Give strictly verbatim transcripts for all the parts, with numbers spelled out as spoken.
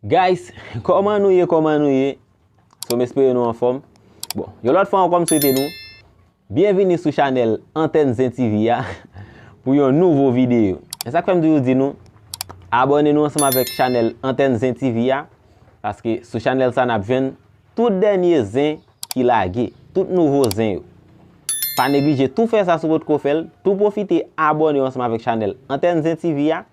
Guys, kòman nou ye, kòman nou ye? So m espere nou anfòm. Bon, yon lòt fwa ankò m swete nou byenvini sou chanèl Antèn Zen T V a pou yon nouvo videyo. E sa k fè m toujou di nou abòne nou ansanm avèk chanèl Antèn Zen T V a, paske sou chanèl sa n ap jwenn tout dènye zen ki lage, tout nouvo zen yo. Pa neglije tou fè sa si w potko fè l, tou pwofite abòne w ansanm avèk chanèl Antèn Zen T V a,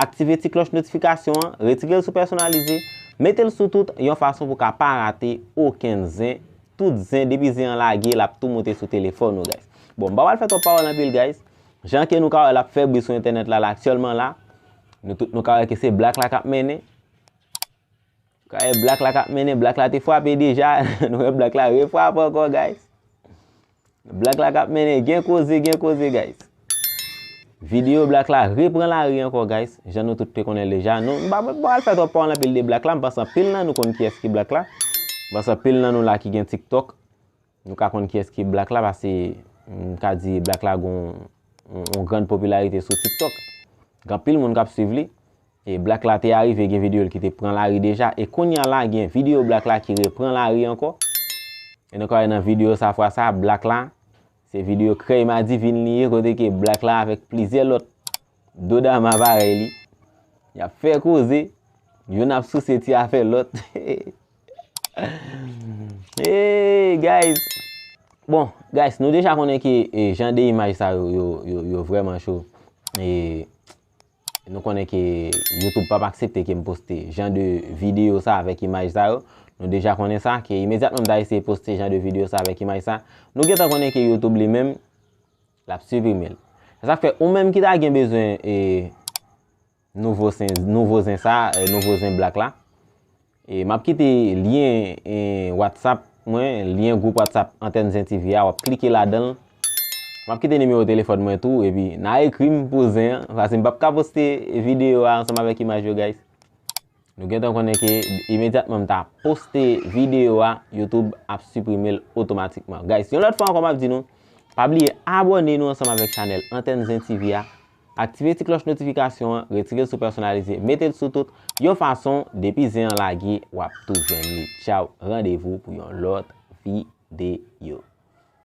aktive ti klòch notifikasyon an, retire l sou pèsonalize, mete l sou tout yon fason pou w ka pa rate okenn zen, tout zen, depi zen an lage, l ap tou moute sou telefòn ou, guys. Bon, m pa pral fè twòp pawòl anpil, guys. Jan ke nou ka wè l ap fè bri sou entènèt la, la aktyèlman la, nou tout nou ka wè ke se Black la k ap mennen. Kay Black la k ap mennen, Black la te frape deja, nou wè Black la refrape ankò, guys. Black la k ap mennen, gen koze, gen koze, guys. Videyo Black la repran lari ankò, guys. Jan nou tout te konnen l deja. Nou, m pa, m pa pral fè twòp pawòl anpil de Black la, m panse anpil nan nou konn kiyès ki Black la. M panse anpil nan nou la ki gen TikTok. Nou ka konn kiyès ki Black la, paske m ka di Black la gon yon, yon grann popilarite sou TikTok. Gen anpil moun k ap swiv li. E Black la te arive gen videyo l ki te pran lari deja. E kounye a la, gen videyo Black la ki repran lari ankò. E nou ka wè nan videyo sa fwa sa, Black la, se videyo Krèy Madivin li ye, kote ke Black la avèk plizyè lòt dodama parèy li, y ap fè koze, youn ap souse ti afè lòt. Hey, guys! Bon, guys, nou deja konnen ke e, jan de imaj sa yo, yo, yo, yo vrèman cho. E nou konnen ke YouTube p ap aksepte ke m poste jan de videyo sa avèk imaj sa yo. Nou deja konnen sa, ke imedyatman m ta eseye poste jan de videyo sa avèk imaj sa, nou gentan konnen ke YouTube li menm, l ap siprime l. Se sa k fè ou menm ki ta gen bezwen e, nouvo zen, nouvo zen sa, e, nouvo zen Black la. E, m ap kite lyen e, WhatsApp mwen, lyen gwoup WhatsApp Antèn Zen T V a, w ap klike ladan l. M ap kite nimewo telefòn mwen tou, epi n a ekri m pou zen an, paske m p ap ka poste videyo a ansanm avèk imaj yo, guys. Nou gentan konnen ke imedyatman m ta poste videyo a, YouTube ap siprime l otomatikman. Guys, yon lòt fwa ankò m ap di nou, pa bliye abòne nou ansanm avèk chanèl Antèn Zen T V a, aktive ti klòch notifikasyon an, retire l sou pèsonalize, mete l sou tout, yon fason, depi zen an lage, w ap tou jwenn li. Tchaw, randevou pou yon lòt videyo.